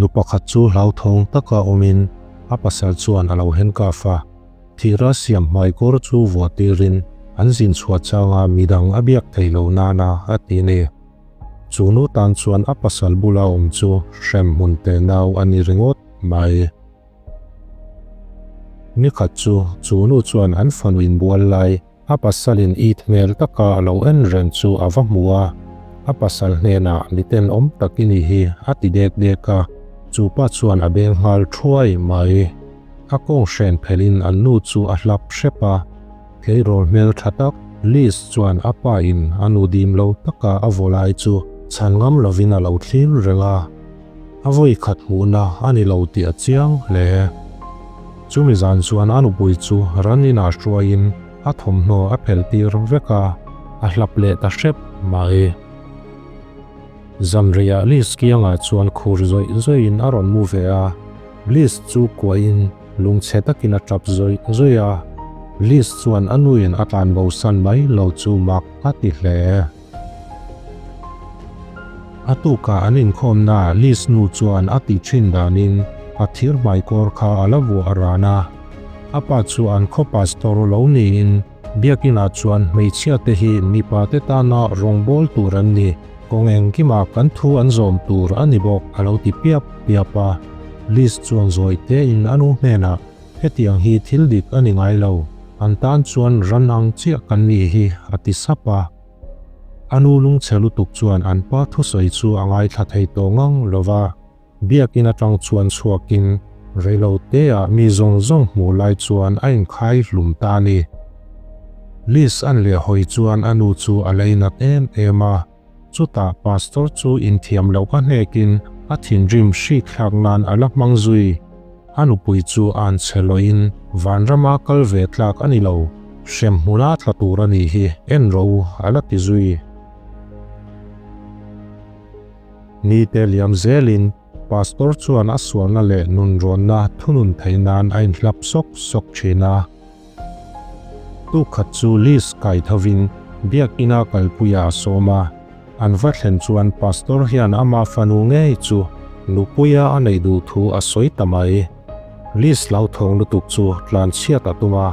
Nu pakhat chu hlauthawng taka awmin a pasal chuan a lo handcuff a. Thira siam hmaikawr chu vuah tirin an zin chhuah changa midang a biak thei lo nana a ti ni. Chu nu tan chuan a pasal bula awm chu hremhmun teh nau a ni ringawt mai. Nikhat chu chu nu chuan an fanu inbual lai a pasalin it hmel taka a lo en reng chu a va hmu a, a pasal hnenah miten awm tak i ni hi a ti dek dek a, chu pa chuan a beng nghal thuai mai. A kawng hren phelhin an nu chu a hlap hrep a, tleirawl hmel tha tak Liz chuan a pa in a nu dim lo taka a vaw lai chu chhan ngam lovin a lo thlir reng a. A vawi khat hmuhna a ni lo tih a chiang hle. Chumi zan chuan a nupui chu ran inah hruaiin a thawmhnaw a phelh tir vek a, a hlap leh ta hrep mai. Zanreiah Liz kiangah chuan khur zawih zawihin a rawn mu ve a, Liz chu kuahin lungchhe takin a tap zawih zawih a. Liz chuan a nuin a tlanbosan mai lo chu mak a ti hle. A tukah an inkhawmnaah Liz nu chuan a tih thin danin a thir hmaikawr kha a la vuah a ran a. A pa chu an khaw pastor lo niin biakinah chuan hmeichhia te hi mipa te tana rawngbâwl tur an ni, kawng engkimah kan thu an zawm tur a ni bawk a lo ti piap piap a. Liz chuan zawi tein a nu hnenah, Hetiang hi thil dik a ni ngai lo, an tan chuan ran ang chiah kan ni hi a ti sap a. A nu lungchhe lutuk chuan an pa thusawi chu a ngaithla thei tawh ngang lo va, biakin atang chuan chhuakin reilo teah mi zawng zawng hmuh lai chuan a inkhai hlum ta a ni. Liz an leh hawi chuan a nu chu a leinat em em a, chutah pastor chu inthiam loh a hnekin a thinrim hrik thlak nan a la hmang zui. A nupui chu an che loin vanrama kal ve tlak a ni lo, hrem hmuna tla tur a nih hi en rawh u a la ti zui. Nite liam zelin Pastor chuan a sualna leh nunrawnna thunun theih nan a inhlap sawk sawk thin a. Tukhat chu Liz kai thovin biakina kalpuia a sawm a. An va thlen chuan Pastor hian ama fanu ngei chu nupuia a neih duh thu a sawi ta mai. Liz hlauthawng lutuk chu tlan chhiat a tum a,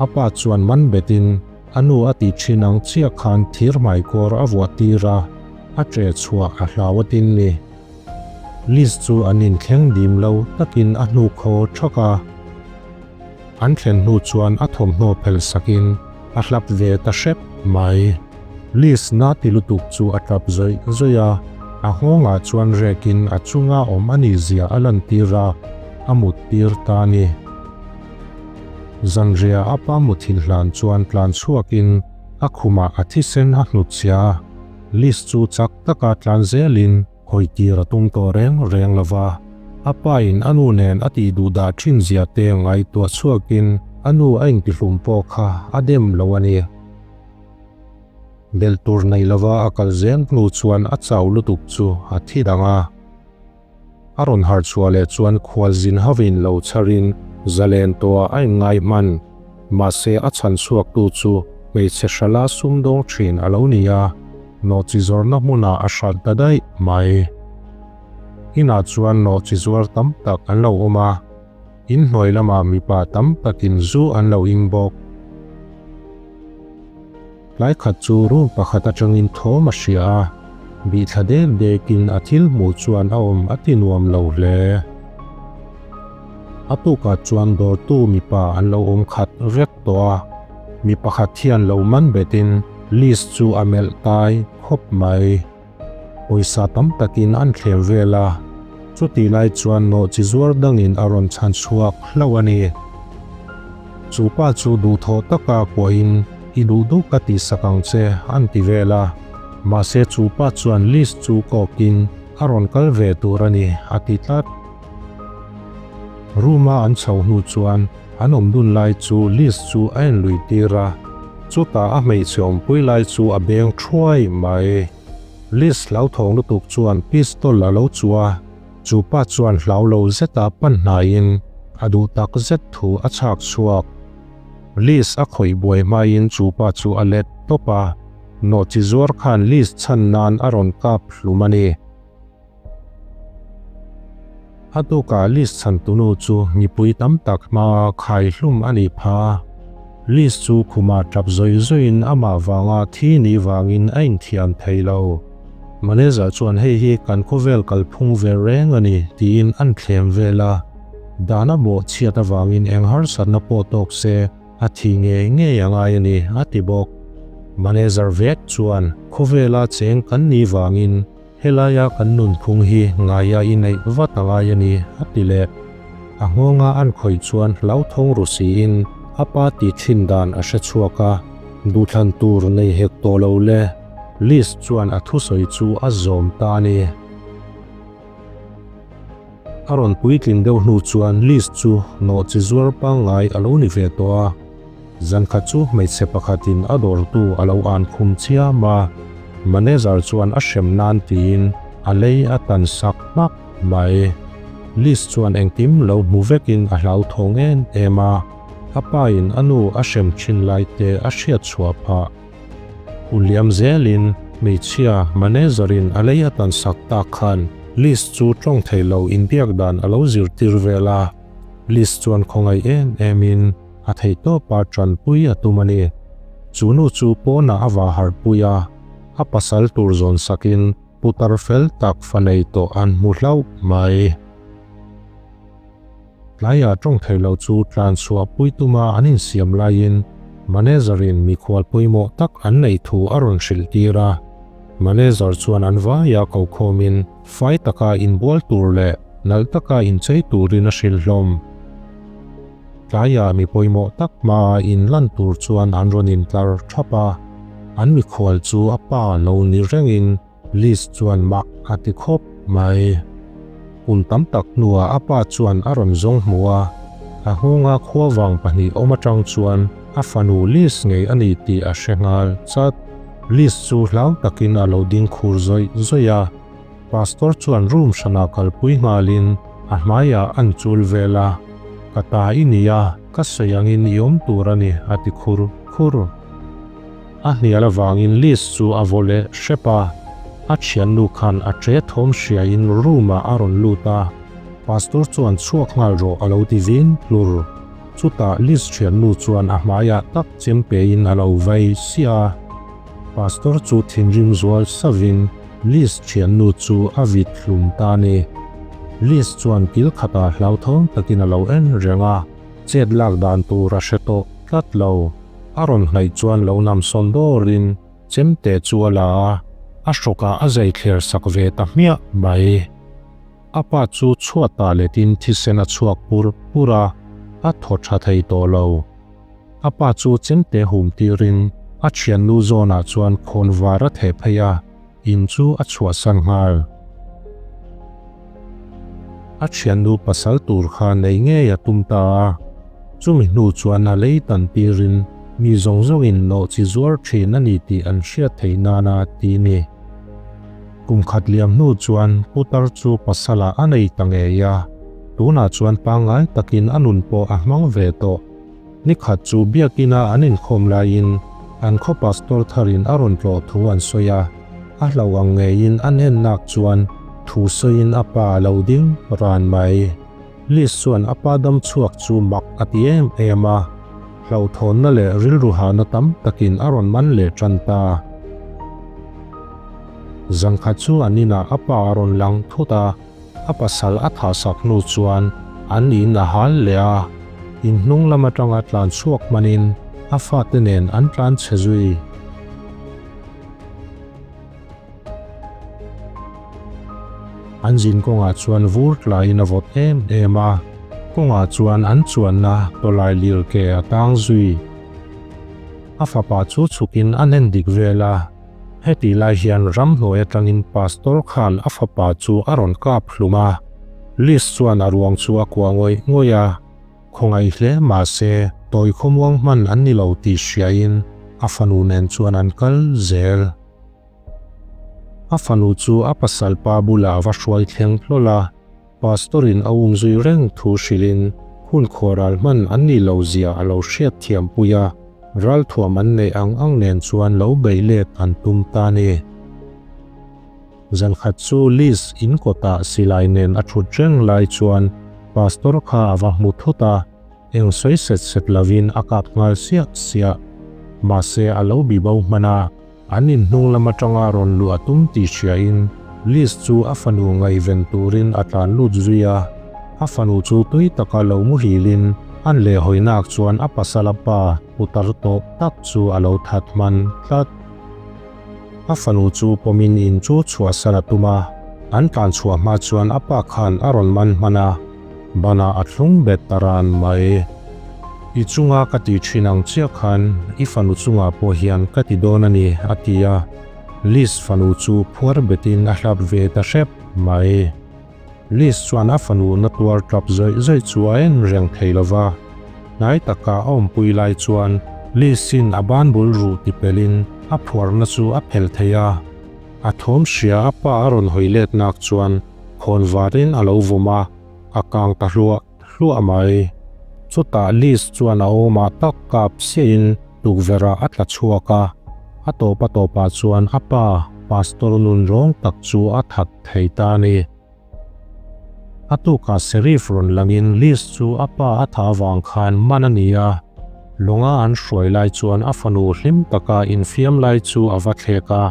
a pa chuan man betin a nu a tih thin ang chiah khan thir hmaikawr a vuah tir a, a ṭe chhuah a hlau a tin ni. Liz chu an inthleng dim lo takin a hnuk haw ṭhak a. An thlen hnu chuan a thawmhnaw phelh sakin a hlap ve ta hrep mai. Liz na ti lutuk chu a tap zawih zawih a, a nghawngah chuan rekin a chunga awm a nih zia a lantir a, a mut tir ta a ni. Zanriah a pa muthilh hlan chuan tlan chhuakin a khumah a thisen a hnutchhia a, Liz chu chak taka tlan zelin Hawi tir a tum tawh reng reng lo va, a pa in a nu nen a tih duh dah thin zia te ngaihtuah chhuakin a nu a intihlum pawh kha a dem lo a ni. Belh tur nei lova a kal zel hnu chuan a chau lutuk chu a thi dang a. A rawn harh chhuah leh chuan khualzin hovin lo chharin zalen tawhah a inngai hman. Mahse a chhan chhuaktu chu hmeichhe hrala sumdawng thin a lo ni a, nawhchi zawrhna hmunah a hralh ta daih mai. Inah chuan nawhchi zuar tam tak an lo awm a, inhnuai lamah mipa tam takin zu an lo in bawk. Tlai khat chu room pakhat atangin thawm a hria a, bihthla dek dekin a thil hmuh chuan a awm a ti nuam lo hle. A tukah chuan dawrtu mipa an lo awm khat vek tawh a, mi pakhat hian lo man betin Liz chu a melh tai khawp mai. Pawisa tam takin an thlem vel a, chutih lai chuan nawhchi zuar dangin a rawn chhan chhuak hlauh a ni. Chu pa chu duhthawh taka kuahin i duh duh ka tihsak ang che an ti vel a, mahse chu pa chuan Liz chu kawkin a rawn kal ve tur a ni a ti tlat. Room a an chho hnu chuan an awm dun lai chu Liz chu a en lui tir a, chutah a hmeichhe awmpui lai chu a beng thuai mai. Liz hlauthawng lutuk chuan pistol a lo chuh a, chu pa chuan hlau lo zeta pan hnaiin a duh tak zet thu a chhak chhuak. Liz a khawih buai hmain chu pa chu a let tawp a, nawhchi zuar khan Liz chhan nan a rawn kap hlum a ni. A tukah Liz chhantunu chu mipui tam tak hmaa khai hlum a nih phah a. Liz chu khumah tap zawih zawihin amah vanga thi nih vangin a inthiam thei lo. Manager chuan hei hi kan khawvel kalphung ve reng a ni tiin an thlem vel a. Dan a bawh chhiat avangin eng harsatna pawh tawk se a thi ngei ngei a ngai a ni a ti bawk. Manager vek chuan khawvela cheng kan nih vangin Helaia kan nunphung hi ngaia i neih vat a ngai a ni, a ti leh. A nghawnga an khawih chuan hlauthawng ru siin a pa tih thin dan a hre chhuak a, duhthlan tur nei hek tawh lo le, Liz chuan a thusawi chu a zawm ta a ni. A rawn puitlin deuh hnu chuan Liz chu nawhchi zuar pangngai a lo ni ve tawh a. Zankhat chu hmeichhe pakhatin a dawrtu a lo an khum chiam a, manager chuan a hrem nan tiin a lei a tan sak hmak mai. Liz chuan engkim lo hmu vekin a hlauthawng em em a, a pain a nu a hrem thin lai te a hriat chhuah phah. Hun liam zelin hmeichhia manager-in a lei a tan sak tak khan Liz chu tawng thei lo inbiak dan a lo zirtir vel a, Liz chuan khawngaih em emin a theihtawpa tanpui a tum a ni. Chu nu chu pawnah a va harhpui a, a pasal tur zawn sakin putar fel tak fa nei tawh an hmu hlauh mai. Tlaiah tawng thei lo chu tlan chhuah pui tuma an insiam laiin manager-in mikhual pawimawh tak an neih thu a rawn hrilh tir a. Manager chuan an vaia kokhawmin fai taka inbual tur leh nalh taka inchei turin a hrilh hlawm. Tlaiah mi pawimawh tak hmaa in lan tur chuan an rawn intlar thap a, an mikhual chu a pa lo ni rengin Liz chuan mah a ti khawp mai. Kum tam tak hnuah a pa chuan a rawn zawng hmu a, a nghawnga khuavang pahnih awm atang chuan a fanu Liz ngei a ni tih a hre nghal chat. Liz chu hlau takin a lo ding khur zawih zawih a. Pastor chuan room hranah kalpui nghalin a hmaiah an chul vel a, Ka ta i ni a, ka sawi angin i awm tur a ni, a ti khur khur. A hnial avangin Liz chu a vaw leh hrep a, a thiannu khan a ṭe thawm hriain room-ah a rawn lut a, Pastor chuan chhuak nghal rawh a lo ti vin hlur. Chutah Liz thiannu chuan a hmaiah tak chem pein a lo vai siah a. Pastor chu thinrim zual savin Liz thiannu chu a vit hlum ta ni. Liz chuan kil khatah hlauthawng takin a lo en reng a, chet lak dan tur a hre tawh tlat lo. A rawn hnaih chuan lo nam sawn dawrin chemte chu a la a, a hrawkah a zai thler sak ve ta hmiah mai. A pa chu chhuatah letin thisen a chhuak pur pur a, a thaw tha thei tawh lo. A pa chu chemte hum tirin a thiannu zawnah chuan khawn var a theh phei a, in chu a chhuahsan nghal. A thiannu pasal tur kha nei ngei a tum ta a, chumi hnu chuan a lei tan tirin mi zawng zawngin nawh chi zuar thin a ni tih an hriat theih nana ti ni. Kum khat liam hnu chuan putar chu pasalah a nei ta ngei a, tunah chuan pangngai takin a nun pawh a hmang ve tawh. Ni khat chu biakina an inkhawm laiin an khaw pastor tharin a rawn tlawh thu an sawi a, a hlauh ang ngeiin an ennak chuan thu sawiin a pa a lo ding ran mai. Liz chuan a pa dam chhuak chu mak a ti em em a, hlauhthawnna leh rilru hahna tam takin a rawn man leh tan ta. Zangkhat chu an inah a pa a rawn lang thut a. A pasal a thahsak hnu chuan an in a hal leh a, in hnung lam atanga tlan chhuak hmanin a fate nen an tlan chhe zui. An zin kawngah chuan vur tlaiin a vawt em em a, kawngah chuan an chuanna tawlai lir ke a tang zui. A fapa chu chhukin an en dik vel a. Hetih lai hian ramhnuai atangin Pastor khan a fapa chu a rawn kap hlum a, Liz chuan a ruang chu a kuah ngawih ngawih a, khawngaih hle mahse tawi khawmuang hman an ni lo tih hriain a fanu nen chuan an kal zel. A fanu chu a pasal pa bulah a va hruai thleng hlawl a, Pastor-in a umzui reng thu hrilhin hun khuaral hman an nih lo zia a lo hriat thiam pui a, ralthuam an neih ang ang nen chuan lo bei let an tum ta ni. Zan khat chu Liz in kawtah silai nen a thut reng lai chuan Pastor kha a va hmu thut a, eng sawi set set lovin a kap nghal siah siah. Mahse a lo bi bo hman a, an in hnung lam atanga rawn luh a tum tih hriain Liz chu a fanu ngaihven turin a tlan lut zui a. A fanu chu tui taka lo muhilin an lehhawinak chuan a pasal a pa putar tawh tak chu a lo that hman tlat. A fanu chu pawmin in chu chhuahsan a tum a, an tlan chhuah hma chuan a pa khan a rawn man hman a, banah a thlung bet ta ran mai. I chunga ka tih thin ang chiah khan i fanu chungah pawh hian ka ti dawn a ni, a ti a, Liz fanu chu phuar betin a hlap ve ta hrep mai. Liz chuan a fanu na tuar tap zawih zawih chu a en reng thei lo va. Hnai taka a awmpui lai chuan Liz-in a ban bul ruh ti pelin a phuarna chu a phelh thei a. A thawm hria a pa a rawn hawi let nak chuan khawn varin a lo vawm a, a kang ta hluah hluah mai. Chutah Liz chuan a awmah tak kap siahin tukverhah a tla chhuak a, a tawp a tawpah chuan a pa Pastor nun rawng tak chu a that thei ta a ni. A tukah Sheriff rawn langin Liz chu a pa a tha avang khan man a ni a, lawnga an hruai lai chuan a fanu hlim taka infiam lai chu a va thlek a,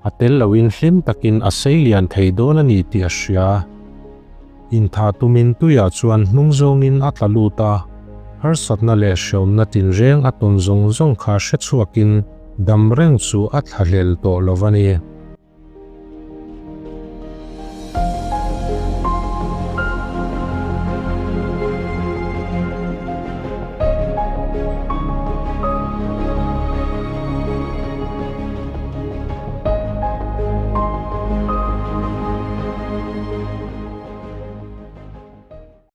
a tel loin hlim takin a sei lian thei dawn a ni tih a hria. Intha tumin tuiah chuan hnung zawngin a tla lut a, harsatna leh hreawmna tinreng a tawn zawng zawng kha hre chhuakin dam reng chu a thlahlel tawh lo a ni.